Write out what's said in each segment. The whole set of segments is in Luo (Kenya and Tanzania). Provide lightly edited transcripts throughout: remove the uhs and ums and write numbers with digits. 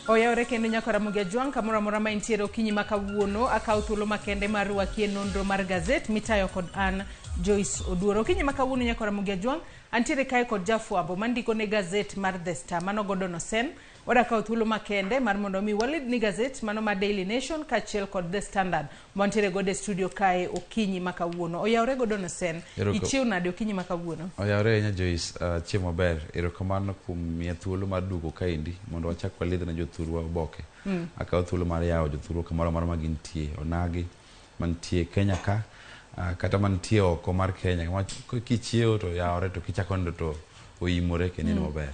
Oyawore kendo nyaka Ramogi Ajwang' kamoro amora ma intiere okinyi ma kawuono akawo thuolo makende mar rwaki e nonro mar gazet mitayo kod an Joyce Oduor. Okinyi ma kawuono nyaka Ramogi Ajwang' antiere kae kod jafwambo mandiko ne gazet mar The Star mano Gordon Osen. Wadakawo thuolo makende mar mondo mi walidni gazet mano mar Daily Nation kaachiel kod The Standard mwantiere godo e studio kae okinyi ma kawuono. Oyawore Gordon Osen. Ichiew nade okinyi ma kawuono? Oyawore ahinya Joyce, chieng' maber. Erokamano kuom miya thuolo mar duogo kaendi mondo wachak walidh ne jothurwa oboke. Akawo thuolo mar yawo jothurwa kamoro amora ma gintie, onagi mantie Kenya ka, kata mantie oko mar Kenya. Kichiewo to oyawore to kichako nindo to oimore kendo in maber.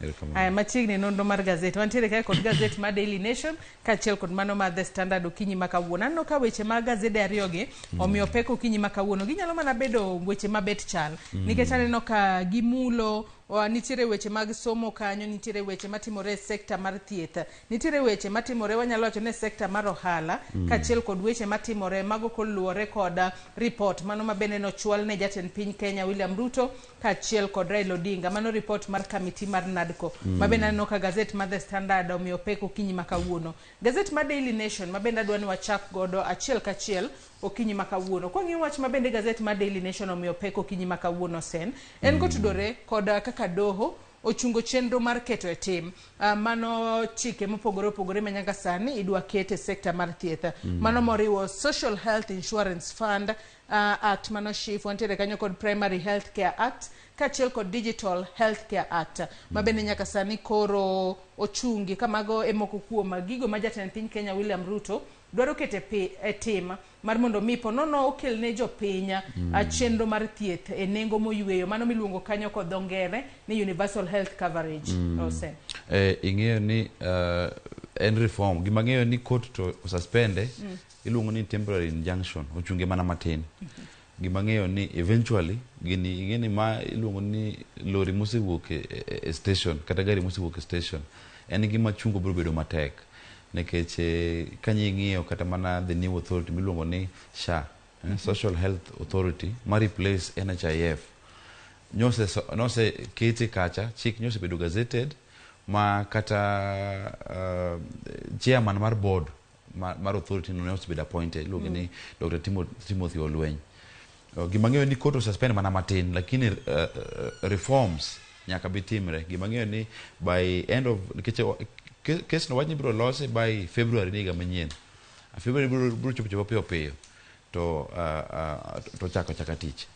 Erokamano. Aya, machiegni nonro mar gazet. Wantiere kae kod gazet mar Daily Nation kaachiel kod mano mar The Standard okinyi ma kawuono. Aneno ka weche mag gazede ariyogi omiyo pek okinyi ma kawuono. Ginyalo mana bedo weche mabet chal. Nikech aneno ka gimulo, nitiere weche mag somo kanyo, nitiere weche matimore e sekta mar thieth, nitiere weche matimore wanyalo wacho ni e sekta mar ohala, kaachiel kod weche matimore mago koluwore kod report mano ma bende nochwal ne jatend piny Kenya William Ruto kaachiel kod Raila Odinga. Mano report mar kamiti mar NADCO. Ma bende aneno ka gazet mar The Standard omiyo pek okinyi ma kawuono. Gazet mar Daily Nation ma bende adwa ni wachak godo achiel kachiel okinyi ma kawuono. Kwang'iyo wach ma bende gazet mar Daily Nation omiyo pek okinyi ma kawuono sen, en kotudore kod kaka doho ochungo chenro mar keto e tim mano chike mopogore opogore ma nyaka sani idwa ket e sekta mar thieth. Mano moriwo Social Health Insurance Fund Act mano SHIF, wantiere kanyo kod Primary Health Care Act kaachiel kod Digital Health Care Act ma bende nyaka sani koro ochungi ka mago e moko kuom gigo ma jatend piny Kenya William Ruto dwaro keto e tim mar mondo mi ponono okel ne jopiny chenro mar thieth e nengo moyweyo mano miluongo kanyo kod dho ngere ni universal health coverage. Ose. Ing'eyo ni en reform. Gima ang'eyo ni court to osuspende iluongo ni temporary injunction, ochunge mana matin. Gima ang'eyo ni eventually gini ing'e ni ma iluongo ni lori mosewuok e station kata gari mosewuok e station en gima chungo biro bedo matek nikech kanyo ing'iyo kata mana the new authority miluongo ni SHA, Social Health Authority ma replace NHIF nose kete kacha chik nyosebedo gazetted ma kata chairman mar board mar authority no ne osebedo appointed iluonge ni Dr. Timothy Olweny. Gima ang'eyo ni court osuspend mana matin lakini reforms nyaka bi timre. Gima ang'eyo ni by end of nikech case no wach ni ibiro lose by February ni higa manyien. February biro chopo chopo piyo piyo to chako chaka tich.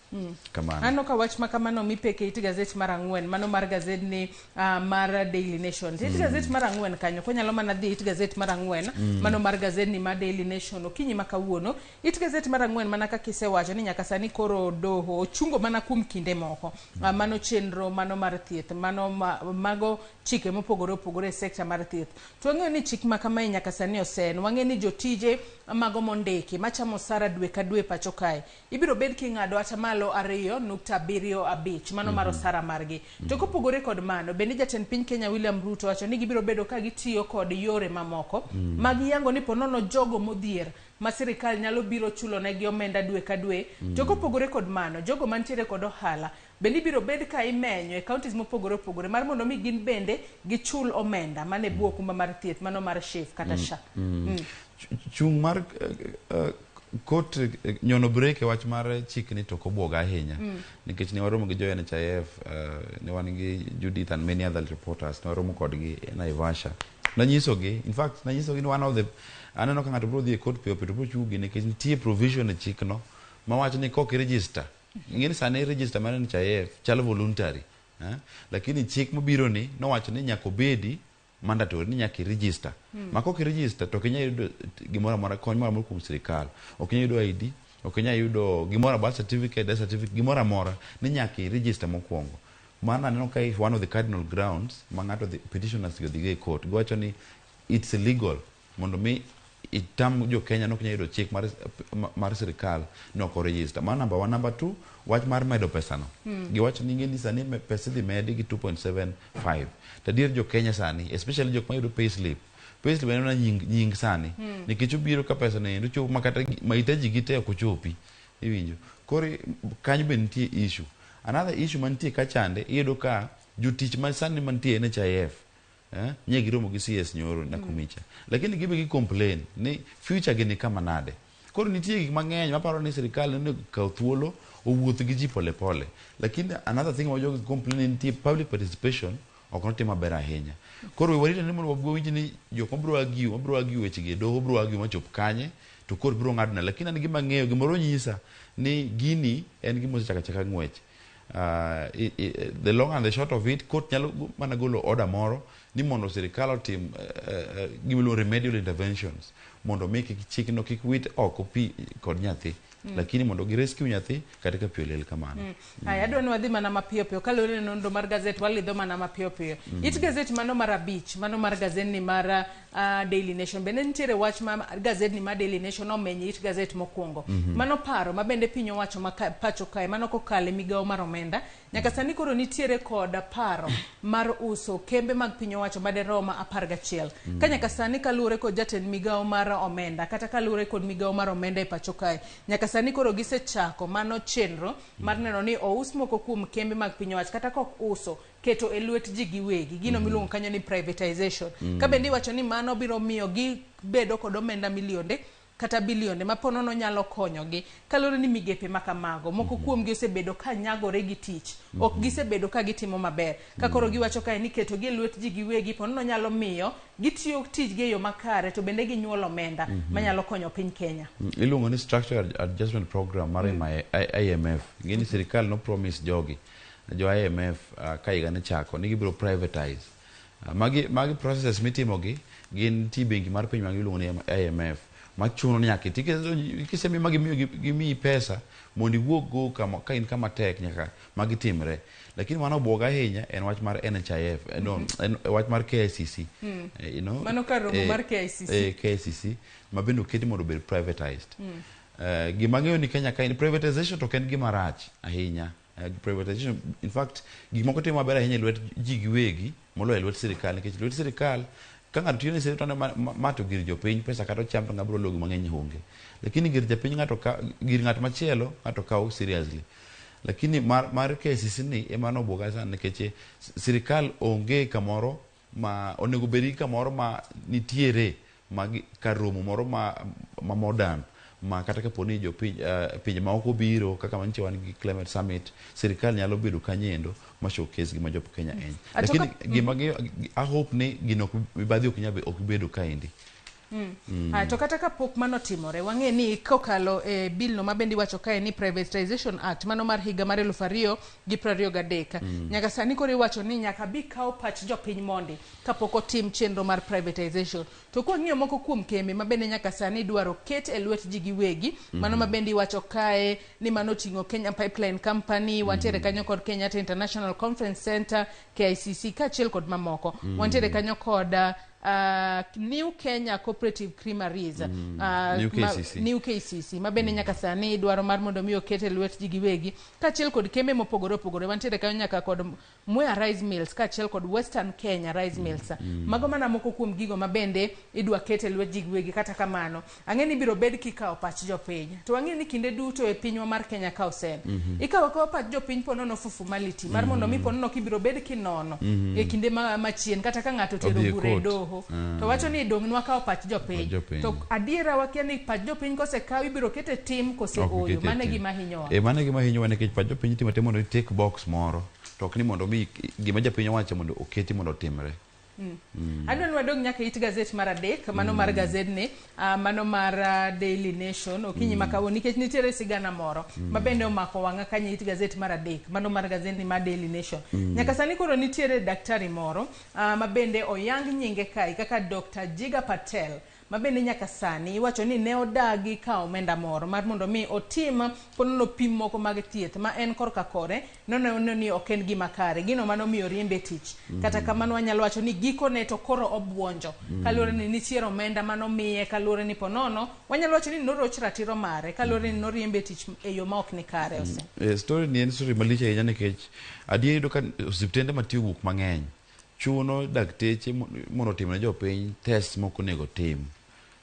Kamano. Aneno ka wach ma kamano mipeke it gazet mar ang'wen mano mar gazedni mar Daily Nation. It gazet mar ang'wen kanyo kwanyalo mana dhi it gazet mar ang'wen mano mar gazedni mar Daily Nation okinyi ma kawuono. It gazet mar ang'wen mana kaka isewacho ni nyaka sani koro doho ochungo mana kuom kinde moko. Mano chenro mano mar thieth mano mago chike mopogore opogore e sekta mar thieth. To wang'eyo ni chik ma kamae nyaka sani osen. Wang'eyo ni jotije mago mondiki machamo osara dwe ka dwe pacho kae ibiro bed king'ado atamalo 2.75 mano mar osara margi. To kopogore kod mano, bende jatend piny Kenya William Ruto wacho ni gibiro bedo ka gitiyo kod yore mamoko mag yango ni ponono jogo modhier ma sirikal nyalo biro chulo negi omenda dwe ka dwe. To kopogore kod mano, jogo mantiere kod ohala bende ibiro bed ka imenyo e counties mopogore opogore mar mondo mi gin bende gichul omenda mane bwo okumba mar thieth mano mar SHIF kata SHA. Chung' mar court nyono brek e wach mar chikni to ok obwoga ahinya nikech ne waromo gi jo NHIF, ne wan gi Judith and many other reporters, ne waromo kodgi e Naivasha. Nanyisogi, in fact nanyisogi ni one of the aneno ka ng'ato biro dhi e court piyo piyo to biro chungi nikech nitie provision e chikno mawacho ni kok i-register ing'e ni sani register mar NHIF chalo voluntary, lakini chik mabiro ni nowacho ni nyaka obedi mandatory ni nyaka i-register. Ma kok i-register to ok inyal yudo gimoro amora, kony moro amora kuom sirikal. Ok inyal yudo ID, ok inyal yudo gimoro, birth certificate, death certificate, gimoro amora ni nyaka i-register mokwongo. Mano aneno ka is one of the cardinal grounds ma ng'ato dhi, petitioners go dhigo e court. Giwacho ni it's illegal mondo mi itam jo Kenya nok nyal yudo chik mar sirikal ni ok o-register. Mano number one. Number two, wach mar medo pesa no. Giwacho ni ing'e ni sani pesa idhi medi gi 2.75. To adier jo Kenya sani, especially jok mayudo pay slip, pay slip en mana nying sani. Nikech obiro ka pesa no endo chopo makata mahitaji gi te ok ochopi. Iwinjo. Koro kanyo be nitie issue. Another issue mantie kachande, iyudo ka jotich ma sani mantie NHIF, Nye giromo gi CS nyoro Nakumicha. Lakini gibe gi complain ni future gi ni kama nade. Koro nitie gik mang'eny maparo ni sirikal onego kaw thuolo owuoth gi ji pole pole. Lakini another thing ma jogi complain ni nitie public participation ok notim maber ahinya. Koro warito ni mondo wawinj ni jok mabiro argue, mabiro argue weche gi e doho biro argue machop kanye to court biro ng'ado nade. Lakini an gima ang'eyo gimoro nyisa ni gini en gima osechako achaka ng'wech. The long and the short of it, court nyalo mana golo order moro ni mondo sirikal otim gima iluongo remedial interventions mondo mi kik chikno kik wit oko pi kod nyathi. Lakini mondo gi rescue nyathi kata ka pi oliel kamano. Aya, adwa ni wadhi mana mapiyo piyo kaluwore ni nonro mar gazet walidho mana mapiyo piyo. It gazet mano mar 5, mano mar gazetni mar Daily Nation. Bende nitiere wach ma gazetni mar Daily Nation omenyo it gazet mokwongo. Mano paro ma bende piny owacho ma pacho kae mano kokalo e migawo mar omenda. Nyaka sani koro nitiere kod paro mar uso kembe mag piny owacho maderom 11. Ka nyaka sani kaluwore kod jatend migawo mar omenda kata kaluwore kod migawo mar omenda e pacho kae. Nyaka sani koro gisechako mano chenro mar neno ni ous moko kuom kembe mag piny owacho kata kok uso keto e lwet ji giwegi gino miluongo kanyo ni privatization. Ka bende iwacho ni mano biro miyo gibedo kod omenda milionde kata bilionde ma ponono nyalo konyogi kaluwore ni migepe ma kamago moko kuomgi osebedo ka nyagore gi tich ok gisebedo ka gitimo maber ka koro giwacho kae ni ketogi e lwet ji giwegi ponono nyalo miyo gitiyo tijgi e yo makare to bende ginyuolo omenda manyalo konyo piny Kenya. Iluongo ni Structural Adjustment Program mar IMF. Ng'eni sirikal no promise jogi jo IMF ka higa ne chako ni gibiro privatize. Magi processes mitimogi gin nitie bengi mar piny mangima iluongo ni IMF machuno ni nyaka iti kisemi ma gimiyi pesa mondo iwuog go kama ka in kama tek nyaka magi timre. Lakini mano obwoga ahinya en wach mar NHIF, no, en wach mar KICC. You know, Mano kar romo mar KICC. KICC ma bende oketi mondo obed privatized. Gima ang'eyo ni Kenya ka en privatization to ok en gima rach ahinya. Privatization, in fact, gik moko timo maber ahinya e lwet ji giwegi moloyo e lwet sirikal nikech lwet sirikal ka ng'ato tiyo ne sirikal to ma to gir jopiny pesa kata ocham to ng'ama biro logo mang'eny onge. Lakini gir japiny ng'ato ka gir ng'at machielo ng'ato kawo seriously. Lakini mar KICC ni ema nobwoga sana nikech sirikal onge kamoro ma onego bed gi kamoro ma nitiere ma kar romo moro ma modern ma kata kapo ni jopiny pinje ma oko biro kaka manyicho wan gi climate summit sirikal nyalo bedo kanyo ma showcase gima jo Kenya en. Lakini gima I hope ni gino ok mibadhi ok nyal ok bedo kaendi. To kata kapok mano timore, wang'e ni kokalo e bill no mabende iwacho kae ni Privatization Act mano mar higa mar 2023. Nyaka sani koro iwacho ni nyaka bi kaw pach jopiny mondi kapok otim chenro mar privatization. To kwang'iyo moko kuom kembe mabende nyaka sani idwaro ket e lwet ji giwegi, mano mabende iwacho kae ni mano oting'o Kenya Pipeline Company, wantiere kanyo kod Kenyatta International Conference Center, KICC kaachiel kod mamoko. Wantiere kanyo kod New Kenya Cooperative Creameries, New KCC. New KCC mabende nyaka sani dwaro mar mondo mi oket e lwet ji giwegi kaachiel kod kembe mopogore opogore. Wantiere kanyo nyaka kod Mwea Rice Mills kaachiel kod Western Kenya Rice Mills. Mago mana moko kuom gigo mabende idwa ket e lwet ji giwegi. Kata kamano ang'e ni ibiro bed kikawo pach jopiny, to wang'e ni kinde duto e pinywa mar Kenya ka osen ikawo akawa pach jopiny ponono fufu maliti mar mondo mi ponono kibiro bed kinono e kinde machien kata ka ng'ato otero Odhi e bura e court. doho to wacho ni dong' nwakawo pach jopiny. Pach jopiny. To adiera wakia ni pach jopiny kosekaw ibiro kete tim kose Ok oyo. kete Mano e tim. gima hinyowa. Mano e gima hinyowa nikech pach jopiny timo atima mondo i tick box moro to ok ni mondo mi gima japiny owacho mondo oketi mondo otimre. Adwa ni wadog nyaka it gazet mar 3 mano mar gazetni, mano mar Daily Nation okinyi ma kawuono nikech nitiere sigana moro ma bende omako wang'a kanyo it gazet mar 3 mano mar gazetni mar Daily Nation. Nyaka sani koro nitiere daktari moro ma bende oyang nyinge kae kaka Dr. Jiga Patel ma bende nyaka sani iwacho ni ne odagi kawo omenda moro mar mondo mi otim ponono pim moko mag thieth ma en korka kore noneno ni ok en gima kare, gino manomiyo riembe tich. Kata kamano wanyalo wacho ni gikone to koro obuonjo kaluwore ni nitiere omenda manomiye, kaluwore ni ponono wanyalo wacho ni noroch ratiro mare kaluwore ni noriembe tich e yo ma ok ni kare. Ose Story ni en story malich ahinya nikech adier iyudo ka osiptende matiyo wuok mang'eny chuno dakteche mondo otim ne jopiny test mok onego tim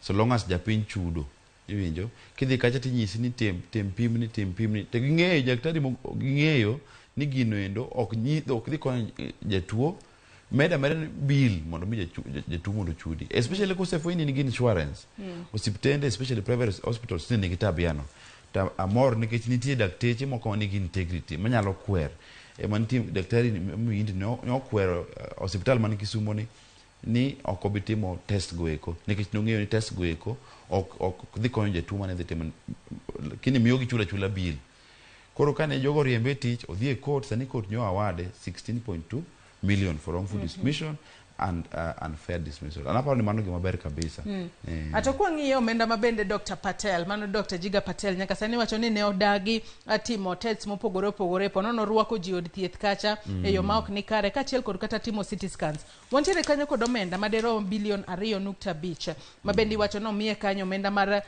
so long as japiny chudo. Iwinjo kidhi kacha tinyisi ni tim pimni, tim pimni, to ging'eyo daktari ging'eyo ni gino endo ok dhi konyo jatuo. Meda meda ni bill mondo mi jatuo mondo ochudi. Especially kosefweny ni in gi insurance. Osiptende especially private hospitals tinde nigi tabia no. To amor nikech nitie dakteche moko ma nigi integrity manyalo kwer. Ema nitie daktari Muhindi ne okwero osiptal man Kisumo ni ni ok obi timo test go eko nikech nong'eyo ni test go eko ok dhi konyo jatuo mane dhi timo lakini miyo gichulo achula bill. Koro kane jogo oriembe e tich odhi e court sani court nyo award 16.2 million for wrongful dismissal and unfair dismissal. An aparo ni mano gima ber kabisa. Ato kwang'iyo omenda ma bende Dr. Patel, mano Dr. Jiga Patel, nyaka sani wacho ni ne odagi timo tests mopogore opogore, po nono rwako ji od thieth kacha e yo ma ok ni kare, kaachiel kod kata timo CT scans. Wantiere kanyo kod omenda maderom bilion 2.5 ma bende iwacho ni omiye kanyo omenda mar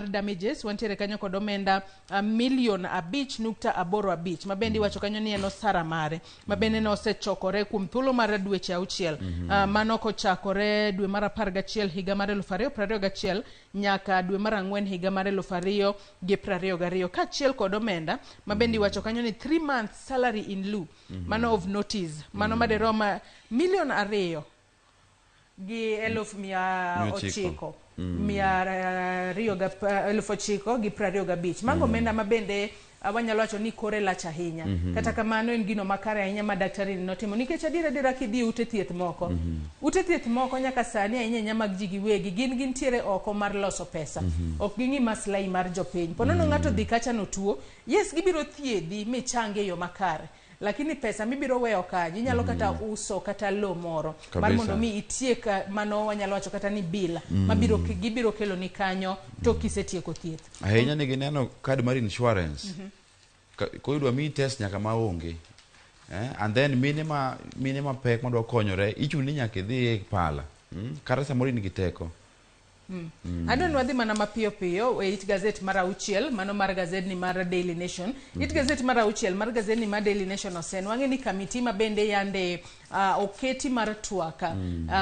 damages. Wantiere kanyo kod omenda milion 5.85 ma bende iwacho kanyo ni en osara mare ma bende ne osechokore kuom thuolo mar dweche 6 mano kochakore dwe mar 11 higa mar 2021 nyaka dwe mar 4 higa mar 2022, kaachiel kod omenda ma bende iwacho kanyo ni 3 months salary in lieu mano of notice mano maderom milion 2 gi eluf mia 900. 200,925. Mago omenda ma bende wanyalo wacho ni kore lach ahinya. Kata kamano en gino makare ahinya ma daktari ni notimo, nikech adier adiera kidhi e ute thieth moko, ute thieth moko nyaka sani ahinya ahinya mag ji giwegi gin gintiere oko mar loso pesa, ok ging'i maslahi mar jopiny. Po nono ng'ato dhi kacha notuo, yes gibiro thiedhi michange e yo makare, lakini pesa mibiro weyo kanyo inyalo kata uso kata lo moro mar mondo mi itiek mano wanyalo wacho kata ni bill mabiro gibiro kelo ni kanyo to kisetieko thieth. Ahinya ni gineno card mar insurance. Koro idwa miyi test nyaka maonge. And then mine mapek madwa konyore ichuni ni nyaka idhi e pala. Kata samoro in gi teko. Adwa ni wadhi mana mapiyo piyo e it gazet mar 6 mano mar gazedni mar Daily Nation. It gazet mar 6 mar gazedni mar Daily Nation osen wang'e ni kamiti ma bende yande oketi mar twak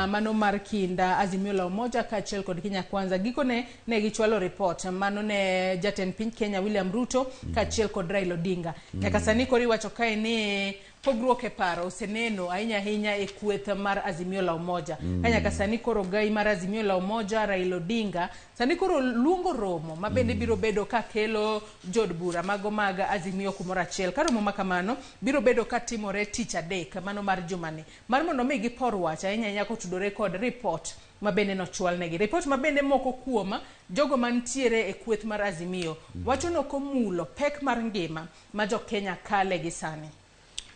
mano mar kinda Azimio la Umoja kaachiel kod Kenya Kwanza gikone ne gichwalo report mano ne jatend piny Kenya William Ruto kaachiel kod Raila Odinga. Nyaka sani koro iwacho kae ni pogruok e paro oseneno ahinya ahinya e kweth mar Azimio la Umoja. Ka nyaka sani koro gai mar Azimio la Umoja Raila Odinga sani koro luongo romo ma bende biro bedo ka kelo jod bura mago mag Azimio kumoro achiel. Ka romo ma kamano biro bedo ka timore tich adek mano mar jumani mar mondo mi gipor wach ahinya ahinya kotudore kod report ma bende nochwalnegi. Report ma bende moko kuom jogo mantiere e kweth mar Azimio wacho nokomulo pek mar ngima ma jo Kenya kale gi sani.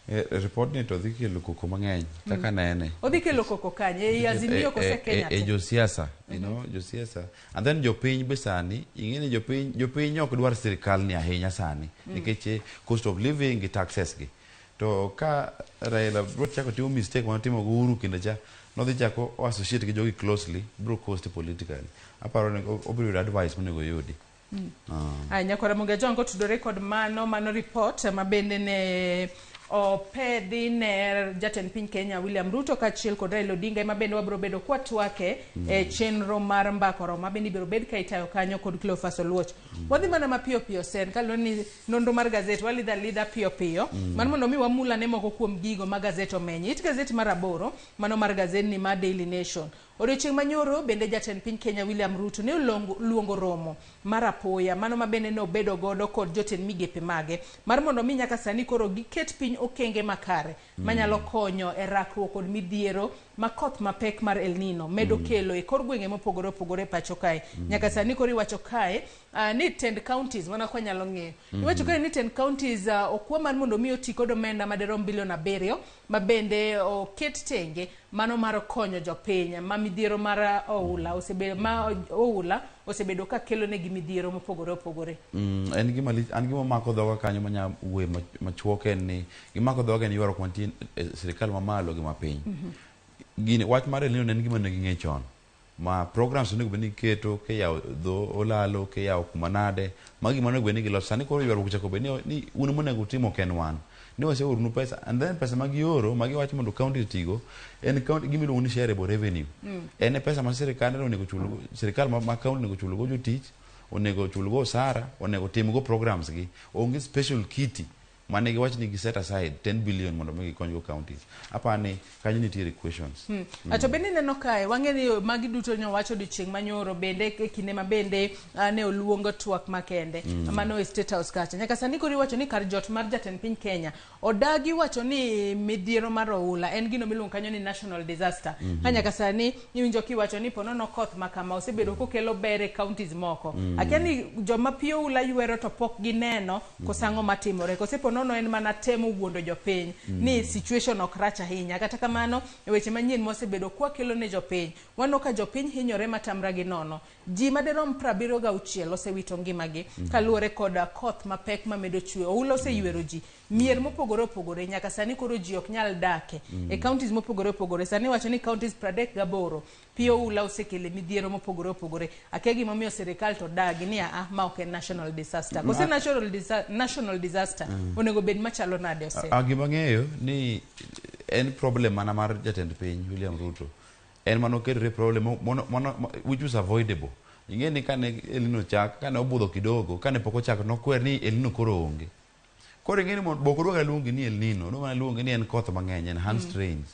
Report ni to dhi kelo koko mang'eny kaka nene. Odhi kelo koko kanye? Ei Azimio kose Kenya te? Josiasa, you know, josiasa. And then jopiny be sani, ing'e ni jopiny ok dwar sirikal ni ahinya sani nikech cost of living gi taxes gi. To ka Raila bro chako timo mistake mane otimo gi Uhuru kinde cha, nodhi chako o associate gi jogi closely, bro cost politically. Aparo ni obiro yudo advice monego oyudi. Nyakwara Ramogi Ajwang' kotudore kod mano report ma bende ne opedhi ne jatend piny Kenya William Ruto kaachiel kod Raila Odinga ema bende wabiro bedo kwatwake e chenro mar mbaka oromo ma bende ibiro bed ka itayo kanyo kod Cleophas Oluoch. Wadhi mana mapiyo piyo sen kaluwore ni nonro mar gazet walidho alidha piyo piyo mar mondo mi wamul ane moko kuom gigo ma gazet omenyo. It gazet mar 8 mano mar gazet ni mar Daily Nation. Odiochieng' manyoro bende jatend piny Kenya William Ruto ne oluongo romo mar apoya mano ma bende nobedo godo kod jotend migepe mage mar mondo mi nyaka sani koro giket piny okenge makare manyalo konyo e rakruok kod midhiero ma koth mapek mar El Nino medo kelo e kor gwenge mopogore opogore e pacho kae. Nyaka sani koro iwacho kae ni tend counties mana kwa nyalo ng'eyo. Iwacho kae ni tend counties okwa mar mondo mi oti kod omenda maderom bilion 7 ma bende oket tenge mano mar konyo jopiny ma midhiero mar oula osebedo ma oula osebedo ka kelo negi midhiero mopogore opogore. En gima lich, an gima mako dhoga kanyo manya wuoye machuok en ni gimako dhoga en ywaruok mantie e sirikal mamalo gi mapiny. Gini wach mar El Nino en gima ne ging'e chon. Ma programs onego bed ni iketo kiyawo dho olalo, kiyawo kuma nade, magi gima onego bed ni giloso. Sani koro ywaruok ochako bed ni un monego utim ok en wan. Ni waseoronu pesa and then pesa ma gioro ma giwacho mondo county otigo en county gima iluongo ni shareable revenue. En e pesa ma sirikal onego chulgo, sirikal ma county onego chulgo jotich, onego chulgo osara, onego timgo programs gi. Onge special kitty. Mane giwach ni giset aside 10 billion mondo mi gikonygo counties. Apani kanyo nitiere questions. To bende ineno kae wang'e ni magi duto ne owach odiochieng' manyoro bende e kinde ma bende ne oluong twak makende mano e State House kacha. Nyaka sani koro iwacho ni kar jot mar jatend piny Kenya odagi wacho ni midhiero mar oula en gino miluongo kanyo ni national disaster. Ka nyaka sani iwinjo kiwacho ni ponono koth ma kama osebedo kokelo ber e counties moko. Akia ni joma pi oula ywero to pok gineno koso ang'o matimore. Kose ponono en mana temo wuondo jopiny ni situation ok rach ahinya. Kata kamano e weche manyien mosebedo kwakelo ne jopiny, waneno ka jopiny hinyore matamra gi nono. Ji madirom 76 osewito ngimagi kaluwore kod koth mapek mamedo chwe. Oula oseywero ji mier mopogore opogore nyaka sani koro ji ok nyal dake e counties mopogore opogore. Sani iwacho ni counties 38 pi oula osekele midhiero mopogore opogore. Akia gimomiyo sirikal to dagi ni aa ma ok en national disaster. Kose national disaster onego bed machalo nade ose? Gima ang'eyo ni en problem mana mar jatend piny William Ruto. En mano oketore problem which was avoidable. Ing'e ni kane El Nino chak, kane obudho kidogo, kane pok ochak nokwer ni El Nino koro onge. Koro ing'e ni bok odwa luonge ni El Nino, odwa mana luonge ni en koth mang'eny, enhanced rains.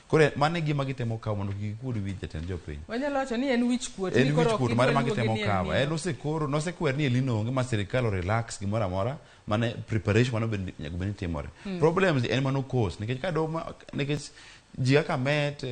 Koro mano e gima gitemo kawo mondo kik gikuod wi jatend jopiny. Wanyalo wacho ni en wich kuot. En wich kuot mare ma gitemo kawo. En osekoro, nosekwer ni El Nino onge ma sirikal o relax gimoro amora mane preparation mano nyaka bed ni timore. Problems en mano cause nikech ka do nikech ji kaka met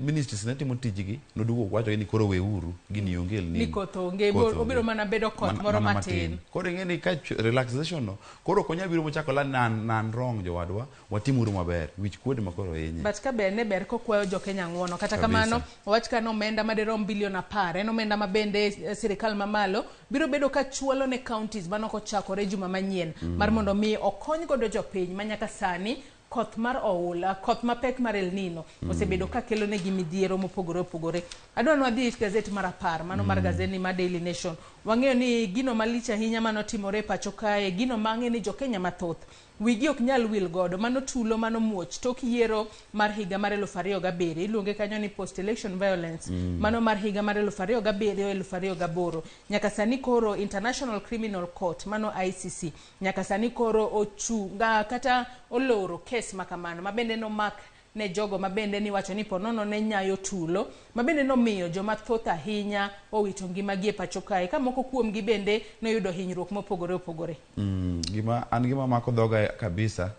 ministries ne timo tijgi noduogo wacho ni koro weuru gini onge El Nino. Ni koth onge, obiro mana bedo koth moro matin. Koro ing'e ni ka relaxation no koro ok onyal biro mochako la nan wrong jowadwa watimuru maber wich kuod ma koro hinye. But ka ber ne ber kokwayo jo Kenya ng'uono. Kata kamano owach ka omenda madirom bilion 10 en omenda ma bende sirikal mamalo biro bedo ka chwalo ne counties mano kochakore juma manyien mar mondo mi okony godo jopiny ma nyaka sani koth mar oula, koth mapek mar El Nino osebedo ka kelo negi midhiero mopogore opogore. Adwa ni wadhi e gazet mar 10, mano mar gazeti mar Daily Nation. Wang'eyo ni gino malich ahinya manotimore e pacho kae, gino mang'e ni jo Kenya mathoth wigi ok nyal wil godo, mano tulo mano muoch tok yiero mar higa mar 2007, iluonge kanyo ni post election violence, mano mar higa mar 2007 2008. Nyaka sani koro International Criminal Court, mano ICC, nyaka sani koro ochunga kata oloro kes makamano mabende nomak ne jogo mabende niwacho ni ponono ne nyayo tulo mabende nomiyo joma thoth ahinya owito ngimagi e pacho kae, ka moko kuomgi bende noyudo hinyruok mopogore opogore. Gima an gima mako dhoga kabisa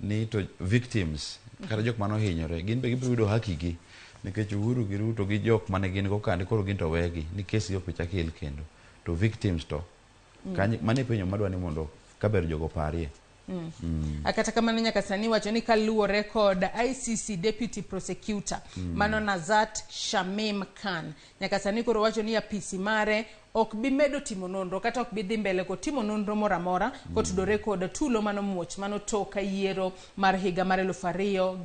ni to victims kata jok mane ohinyore gin be gibiro yudo haki gi nikech Uhuru gi Ruto gi jok mane gin go kande koro gin to wegi ni kes gi ok chak el kendo to victims to kanyo mane penjo madwa ni mondo kaber jogo parie. Kata kamano nyaka sani wacho ni kaluwore kod ICC Deputy Prosecutor mano Nazat Shamim Khan, nyaka sani koro wacho ni apisi mare ok bi medo timo nonro kata ok bi dhi mbele kod timo nonro moro amora kotudore kod tulo mano muoch mano tok yiero mar higa mar 2007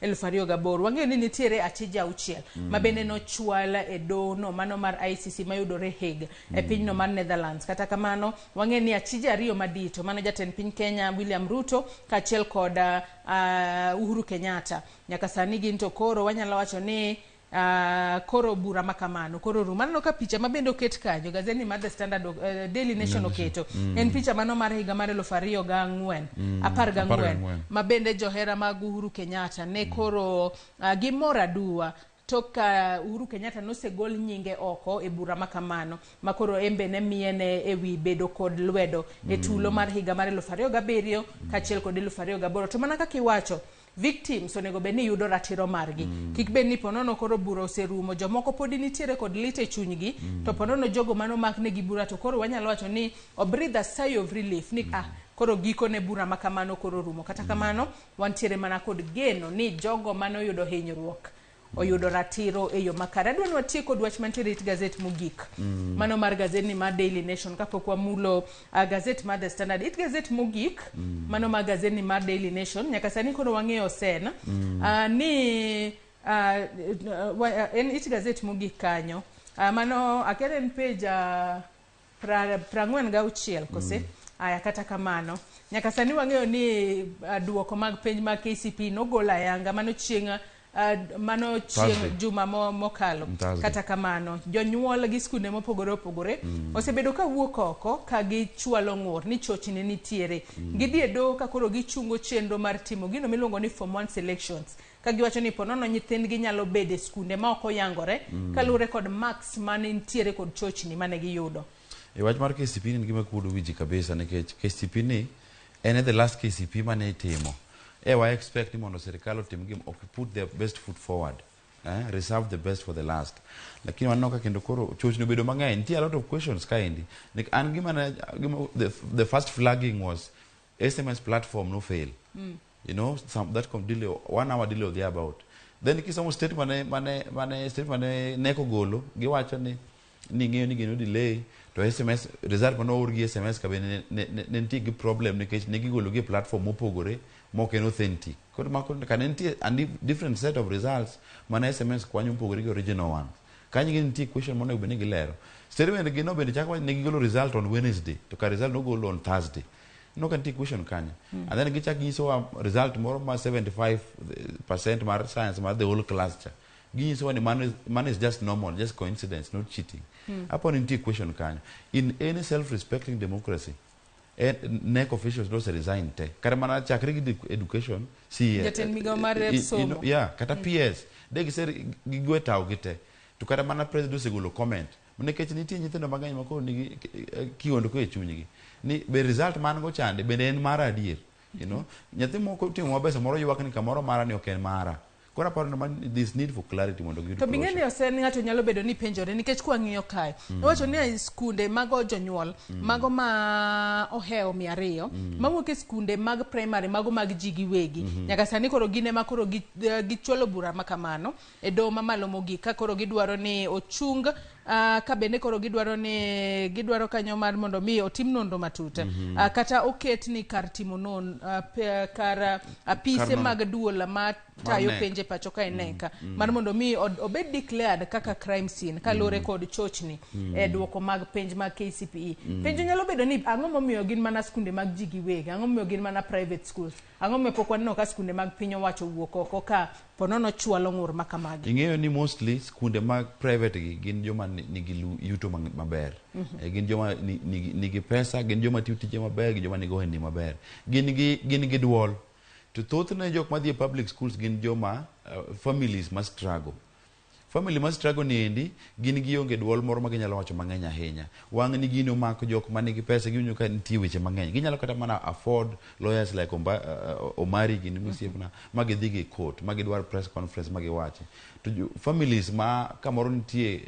2008. Wang'eyo ni nitiere achije 6 ma bende nochwal e doho mano mar ICC mayudore Hague e pinyno mar Netherlands. Kata kamano wang'eyo ni achije 2 madito mano jatend piny Kenya William Ruto kaachiel kod Uhuru Kenyatta nyaka sani gin to koro wanyalo wacho ni koro bura makamano koro rumo. Aneno ka picha mabende oket kanyo gazeti mar The Standard, Daily Nation oketo en picha mano mar higa mar 2004 14 mabende johera mag Uhuru Kenyatta ne koro gimor aduwa tok ka Uhuru Kenyatta nosegol nyinge oko e bura makamano makoro embe ne miene ewi bedo kod lwedo e tulo mar higa mar 2007 kaachiel kod 2008. To mana kaka iwacho, victims onego bed ni yudo ratiro margi. Kik bed ni ponono koro bura oserumo, jomoko podi nitiere kod lit e chunygi, to ponono jogo manomak negi bura to koro wanyalo wacho ni o breathe a sigh of relief ni koro gikone bura makamano koro rumo. Kata kamano wantiere mana kod geno ni jogo manoyudo hinyruok oyudo ratiro e yo makare. Adwa ni watiek kod wach mantiere it gazet mogik, mano mar gazet ni mar Daily Nation kapok wamulo gazet mar The Standard. It gazet mogik, mano mar gazet ni mar Daily Nation, nyaka sani koro wang'eyo sen ni en it gazet mogik kanyo, mano akia en page 46 kose. Aya, kata kamano nyaka sani wang'eyo ni duoko mag penj mag KCPE nogol ayanga mano chieng' Mano chieng' Thursday. juma mokalo. Thursday. Kata kamano, jonyuol gi skunde mopogore opogore osebedo ka wuok oko ka gichwalo ng'ur ni chochni nitiere. Gidhi e doho ka koro gichungo chenro mar timo gino miluongo ni Form 1 selections. Ka giwacho ni ponono nyithindgi nyalo bedo e skunde ma ok oyangore kaluwore kod marks mane nitiere kod chochni mane giyudo. E wach mar KCPE ni en gima kuodo wiji kabisa nikech KCPE ni en e the last KCPE mane itimo. E wa expect ni mondo sirikal otim gim ok put their best foot forward. Reserve the best for the last. Lakini waneno ka kendo koro chochni obedo mang'eny. Nitie a lot of questions kaendi. Nik an gima ne gima the first flagging was SMS platform no fail. You know, some that com delay 1 hour delay or thereabout. Then kisomo statement mane statement mane NEC ogolo giwacho ni ng'eyo ni gino delay to SMS result mane oor gi SMS ka bende ne nitie gi problem nikech ne gigolo gi e platform mopogore mok en authentic. Koro mako ka ne nitie a different set of results mane SMS kwanyo mopogore gi original ones. Kanyo gi nitie question monego bed ni gilero. Statement gi no bende chako ne gigolo result on Wednesday to ka result nogolo on Thursday. No ka nitie question kanyo. And then gichak nyisowa result moro ma 75% mar science mar the whole class cha. Ginyisowa ni mano is just normal, just coincidence, not cheating. Apo ni nitie question kanyo. In any self-respecting democracy, NEC officials dose resign te. Kata mana chakre gi education, CES. Jatend migao mar somo. Yeah, kata PS. De gise gigwe tao gi te. To kata mana president osegolo comment. Nikech nitie nyithindo mang'eny ma koro nigi kihondko e chunygi. Ni be result man go chande bende en mara adier. Nyathi moko timo maber samoro ywak ni kamoro mara ni ok en mara. Koro aparo ni man this need for clarity mondo giyud To bing'e ni closure. osen ng'ato nyalo bedo ni penjore nikech kwang'iyo kae owacho ni e skunde mago jonyuol mago ma ohewo 200 mawuok e skunde mag primary mago mag ji giwegi nyaka sani koro gin ema koro gichwalo bura ma kamano e doho mamalo mogik ka koro gidwaro ni ochung ka bende koro gidwaro ni gidwaro kanyo mar mondo mi otim nonro matut kata oket ni kar timo non kar apise Kar nono. Mag duol ma tayo NEC. Penje pacho ka e NEC mar mondo mi obed declared kaka crime scene kaluwore kod chochni e duoko mag penj mag KCPE. Penjo nyalo bedo ni ang'o momiyo gin mana skunde mag ji giwegi, ang'o momiyo gin mana private schools, ang'o momiyo pok waneno ka skunde mag piny owacho owuok oko ka ponono chwalo ng'ur ma kamagi. Ing'eyo ni mostly skunde mag private gi gin joma nigi yuto maber. Gin joma nigi pesa, gin joma tiyo tije maber, gin joma nigi ohendni maber. Gin gi duol. To thothne jok madhi e public schools gin joma families ma struggle. Family ma struggle ni endi gin gionge duol moro ma ginyalo wacho mang'eny ahinya. Wang' ni gino omako jok manigi pesa giwinjo ka nitie weche mang'eny. Ginyalo kata mana afford lawyers like Omari gini mosiepna ma gidhi gi court ma gidwar press conference ma giwachi. To families ma kamoro nitie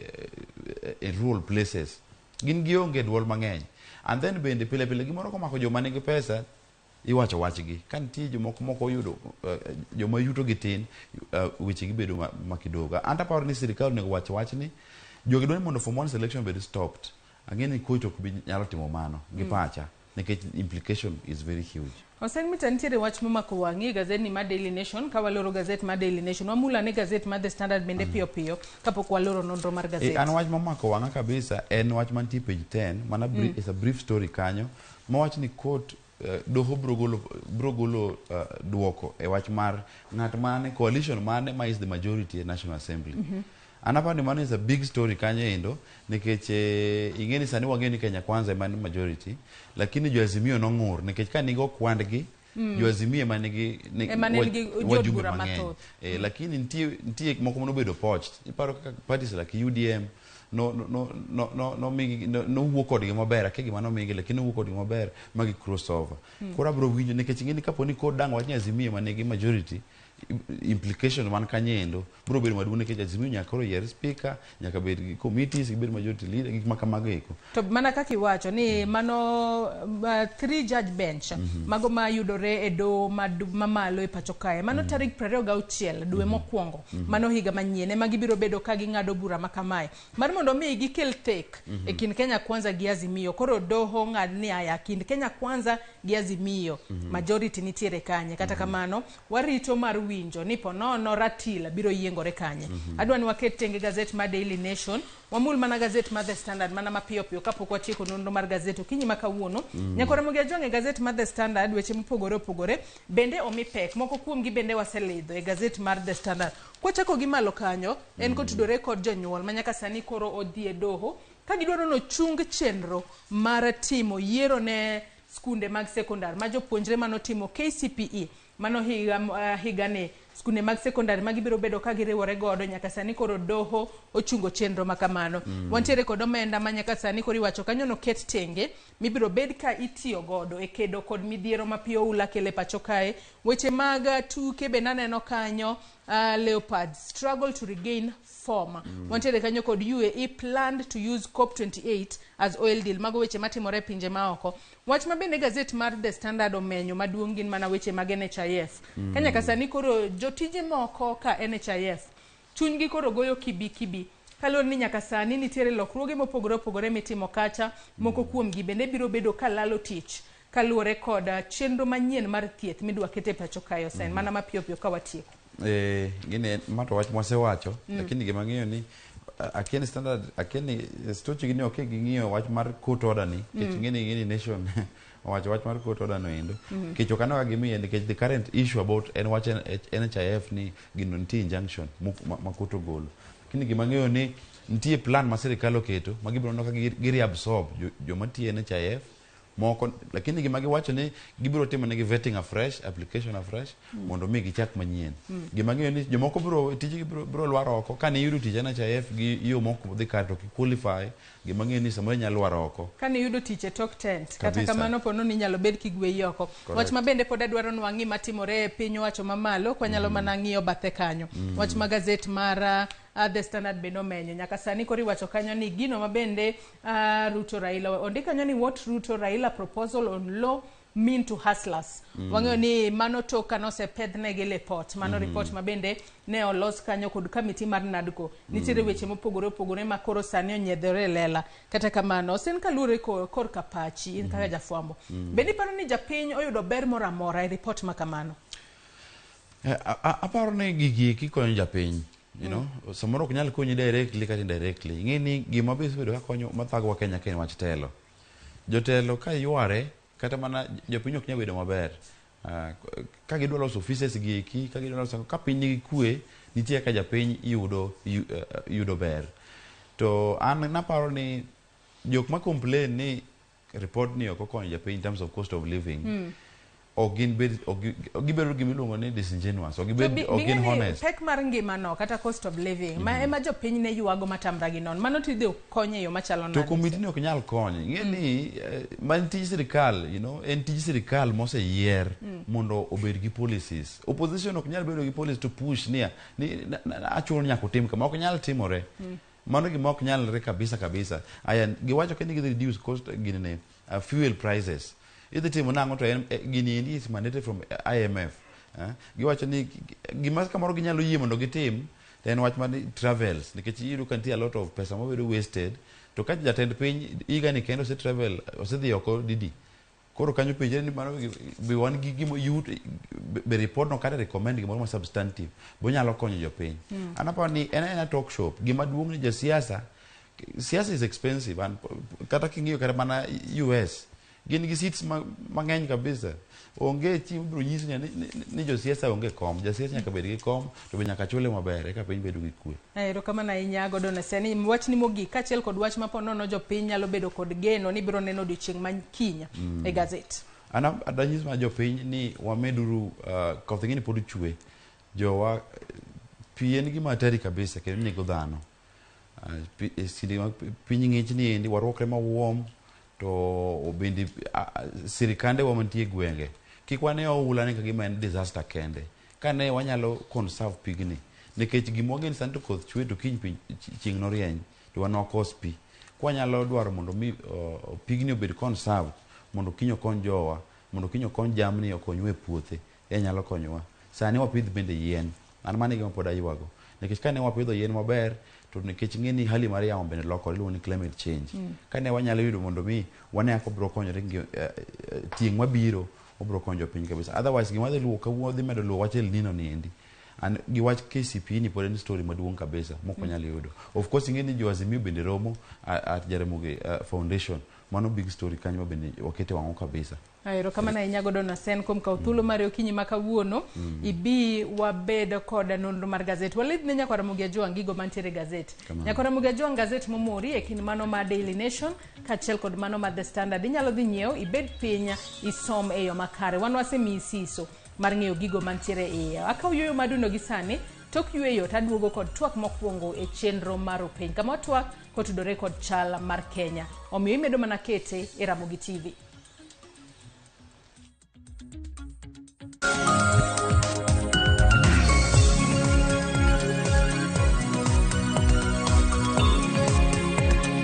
e rural places gin gionge duol mang'eny. And then bende pile pile gimoro komako joma nigi pesa iwacho wachgi ka nitie jomoko moko oyudo joma yuto gi tin weche gi bedo ma kidogo. An to aparo ni sirikal onego wach wachni jogi dwaro ni mondo form one selection obed stopped. Ang'e ni court ok bi nyalo timo mano gi pacha nikech implication is very huge. Osen mita nitiere wach momako wang'i e gazet ni mar Daily Nation. Ka waloro gazet mar Daily Nation, wamula ne gazet mar The Standard bende piyo piyo kapok waloro nonro mar gazet. An wach momako wang'a kabisa en wach mantie page 10 mana is a brief story kanyo mawach ni court doho bro golo duoko e wach mar ng'at mane coalition mane ma is the majority e National Assembly. An aparo ni mano is a big story kanyo endo nikech ing'e ni sani wang'eyo ni Kenya Kwanza ema ni majority lakini jo Azimio nong'ur nikech ka nigo kwandgi jo Azimio ema nigi Ema ne nigi jood wajumbe bura mang'eny. Mathoth. Lakini nitie moko manobedo poached. Iparo kaka parties like UDM no nomigi nowuok kodgi maber akia gima nomigi lakini nowuok kodgi maber ma gi cross over. Koro abiro winjo nikech ing'e ni kapo ni kod dang' wach ni Azimio ema nigi majority implication man kanyo endo biro bedo maduong' nikech Azimio nyaka koro yier speaker nyaka bed gi committees gibed majority leader gik ma kamago eko. To mana kaka iwacho ni mano three judge bench mago ma yudore e doho mamalo e pacho kae mano tarik 26 dwe mokwongo mano higa manyien ema gibiro bedo ka ging'ado bura ma kamae mar mondo mi gikel thek e kind Kenya Kwanza gi Azimio. Koro doho ng'ad ni aya kind Kenya Kwanza gi Azimio majority nitiere kanye. Kata kamano warito mar winjo. winjo ni ponono ratil biro yiengore kanye. Adwa ni waket tenge gazet mar Daily Nation, wamul mana gazet mar The Standard mana mapiyo piyo kapok watieko nonro mar gazet okinyi ma kawuono. Nyakoro Ramogi Ajwang' e gazet mar The Standard weche mopogore opogore bende omi pek, moko kuomgi bende waselidho e gazet mar The Standard. Kwachako gi malo kanyo, en kotudore kod jonyuol ma nyaka sani koro odhi e doho ka gidwaro nochung chenro mar timo yiero ne skunde mag sekondar ma jopuonjre manotimo KCPE mano higa, higani skunde mag sekondar ma gibiro bedo ka giriwore godo nyaka sani koro doho ochungo chenro ma kamano. Wantiere kod omenda ma nyaka sani koro iwacho kanyo noket tenge mibiro bed ka itiyo godo e kedo kod midhiero ma piyo oula kelo e pacho kae. Weche mag tuke bende aneno kanyo, Leopards struggle to regain form. Wantiere kanyo kod UAE planned to use COP28 as oil deal. Mago weche matimore e pinje maoko. Wach ma bende gazet mar The Standard omenyo maduong' gin mana weche mag NHIF. Ka nyaka sani koro jotije moko ka NHIF chunygi koro goyo kibi kibi kaluwore ni nyaka sani nitiere lokruoge mopogore opogore mitimo kacha, moko kuomgi bende biro bedo ka lalo tich kaluwore kod chenro manyien mar thieth midwa ket e pacho kae. Osen mana mapiyo piyo ka watieko. Gini ma to wach mwasewacho, lakini gima ng'eyo ni akia ni Standard, akia ni stochi gi ni ok ging'iyo wach mar court order ni nikech ng'eni Nation owacho wach mar court order no endo nikech ok aneno ka gimiye, nikech the current issue about en wach NHIF ni gino nitie injunction ma court ogolo, lakini gima ng'eyo ni nitie plan ma sirikal oketo ma gibiro neno ka gi reabsorb joma tiyo NHIF moko, lakini gima giwacho ni gibiro timo negi vetting afresh, application afresh, mondo mi gichak manyien. Gima ng'eyo ni jomoko biro tijgi biro lwar oko kane iyudo tich NHIF gi yo mok dhi kare to ok qualify. Gima ng'eyo ni samoro inyalo lwar oko kane iyudo tich e tok tent kata Kabisa. kamano pono ni inyalo bed kigweyi oko. Wach ma bende pod adwaro ni wang'i matimore e piny owacho mamalo kwanyalo mana ng'iyo bathe kanyo. Wach ma gazet mar The Standard bende omenyo nyaka sani koro iwacho kanyo ni gino ma bende Ruto Raila ondik kanyo ni what Ruto Raila proposal on law mean to hustlers. Wang'eyo ni mano tok ka nosepedhnegi report mano report ma bende ne olos kanyo kod kamiti mar NADCO. Nitiere weche mopogore opogore ma koro sani onyiedhore e lela. Kata kamano sen kaluwore korka pachi in kaka jafwambo, bende iparo ni japiny oyudo ber moro amora e report ma kamano? Aparo ni gigi eki konyo japiny, samoro ok nyal konyi directly kata indirectly. Ing'e ni gima be osebedo ka konyo mathagowa Kenya ka en wach telo. Jotelo ka yware kata mana jopiny ok nyal bedo maber. Ka gidwa loso offices gi eki, ka gidwa loso ka piny nigi kwe, nitie kaka japiny yudo ber. To an naparo ni jok ma complain ni report ni ok okonyo japiny in terms of cost of living, ok gin bed ok gibedo gima iluongo ni disingenuous, ok gibed, ok gin honest. Pek mar ngima no kata cost of living ma ema jopiny ne ywago matamra gi non mano tidhi konyo e yo machalo To nade? Komiti ni ok nyal konyo. Ing'e ni ma en tij sirikal, en tij sirikal moseyier mondo obed gi policies. Opposition ok nyal bedo gi policy to push niya ni achuno ni nyaka otim kama, ok nyal timore. Mano gima ok nyalre kabisa kabisa. Aya, giwacho ka ni gidhi reduce cost gini ne fuel prices. Idhi timo nang'o to en gini endi is mandated from IMF. Giwacho ni gima kamoro ginyalo yie mondo gitim to en wach mar travels, nikech iyudo ka nitie a lot of pesa mabedo wasted, to ka jatend piny higa ni kendo ose travel osedhi oko didi koro kanyo penjre ni mano be wan gi gimo yut be report no kata recommend gimoro ma substantive bo nyalo konyo jopiny. An aparo ni en aena talk shop. Gima duong' ni josiasa, siasa is expensive, and kata king'iyo kata mana US gin gi seats mang'eny kabisa, onge chieng' biro nyisi ni josiasa onge kom. Jasiasa nyaka bed gi kom to be nyaka chule maber eka piny bedo gi kwe. Erokamano ahinya Gordon Aseni. Wachni mogik kaachiel kod wach ma ponono jopiny nyalo bedo kod geno ni biro neno odiochieng' ma kiny e gazet. An adanyis mana jopiny ni wameduru, koth ing'e ni pod chwe jowa, pi en gima hatari kabisa kendo nego dhano. E seche ma piny ng'ich ni endi warwakre ma warm, to bende sirikande wa mantie e gwenge kik wane oula ni kagima en disaster kende kane wanyalo conserve pigni, nikech gima wageno sani to koth chwe to kiny piny chieng' norieny to wan wakos pi. Kwanyalo dwaro mondo mi pigni obed conserved mondo kiny okony jowa, mondo kiny okony jamni, okonywa e puothe, e nyalo konyowa. Sani wapidh bende yien. An mano e gima pod aywago, nikech kane wapidho yien maber to nikech ing'e ni hali mar yamo bende lokore, iluongo ni climate change, kane wanyalo yudo mondo mi wane kaka wabiro konyore tieng' mabiro, wabiro konyo jopiny kabisa. Otherwise gima dhi luwo kawuono dhi medo luwo wach El Nino ni endi. And gi wach KCPE ni pod en story maduong' kabisa mok wanyal yudo. Of course ing'e ni jo Azimio bende romo at Jaramogi Foundation. Mano big story kanyo ma bende wakete wang'wa kabisa. Erokamano ahinya Gordon Asen kuom kawo thuolo mari okinyi ma kawuono ibi wabed kod nonro mar gazet. Walidh ne Nyakwar Ramogi Ajwang' gigo mantiere e gazet. Kamano. Nyakwar Ramogi Ajwang' gazet momori e kind mano mar Daily Nation kaachiel kod mano mar The Standard. Inyalo dhi nyiew ibed piny isom e yo makare. Wan wasemiyi siso mar ng'eyo gigo mantiere e iye. Akawo yueyo madundo gi sani, tok yueyo to aduogo kod twak mokwongo e chenro mar Openy kama watwak kotudore kod chal mar Kenya. Omiyo imedo mana kete e Ramogi TV.